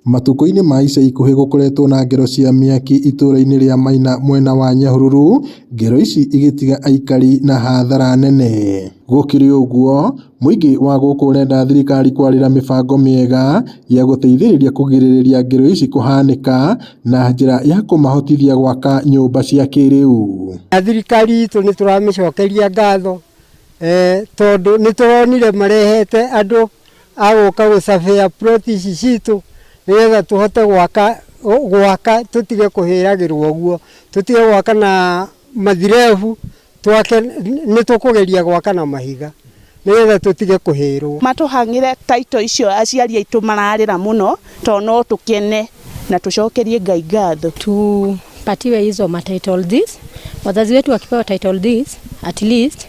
Matukũ-inĩ ma ica ikuhĩ gũkoretwo na ngero cia mĩaki itũra-inĩ rĩa Maina mwena wa Nyahururu, ngero ici igĩtiga aikari na hathara nene. Gũkĩrĩ ũguo, mũingĩ wa gũkũ ũrenda thirikari kwarĩra mĩbango mĩega ya gũteithĩrĩria kũgirĩrĩria ngero ici kũhanĩka na njĩra ya kũmahotithia gwaka nyũmba cia kĩrĩu. Na thirikari itũ nĩ tũramĩcokeria ngatho eh, tondũ nĩ tũronire marehete andũ a gũka gũcabĩa plot ici citũ nĩgetha tũhote gwaka gwaka tũtige kũhĩragĩrwo ũguo, tũtige gwaka na mathirebu twake nĩ tũkũgeria gwaka na mahiga nĩgetha tũtige kũhĩrwo. Matũhang'ĩre title icio aciari aitũ mararĩra mũno tondũ no tũkene na tũcokerie Ngai ngatho. Tupatiwe hizo ma title deeds. Wazazi wetu wakipewa title deeds, at least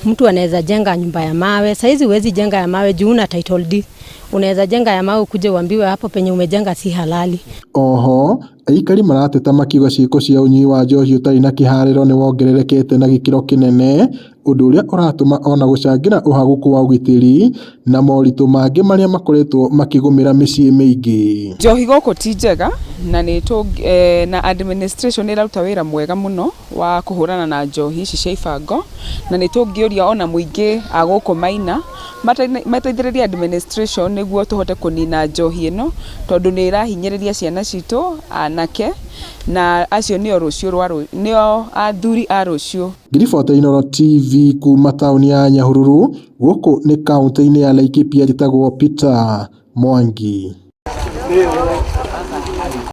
mtu anaweza jenga nyumba ya mawe. Saizi huwezi jenga ya mawe juu una title deed. Unaweza jenga ya mawe ukuje uambiwe hapo penye umejenga si halali. Oho, aikari marateta makiuga ciĩko cia ũnyui wa njohi ũtarĩ na kĩharĩro nĩ wongererekete na gĩkĩro kĩnene, ũndũ ũrĩa ũratũma ona gũcangĩra ũhagũku wa ũgitĩri na moritũ mangĩ marĩa makoretwo makĩgũmĩra mĩciĩ mĩingĩ. Njohi gũkũ ti njega na nĩ na administration nĩ ĩraruta wĩra mwega mũno wa kũhũrana na njohi ici cia ibango, na nĩ tũngĩũria ona mũingĩ a gũkũ Maina mateithĩrĩrie administration nĩguo tũhote kũnina njohi ĩno, tondũ nĩ ĩrahinyĩrĩria ciana citũ, anake, na acio nĩo rũciũ rwa nĩo athuri a rũciũ. Ngĩribota Inooro TV kuma taũni ya Nyahururu, gũkũ nĩ kaũntĩ-inĩ ya Laikipia, njĩtagwo Peter Mwangi.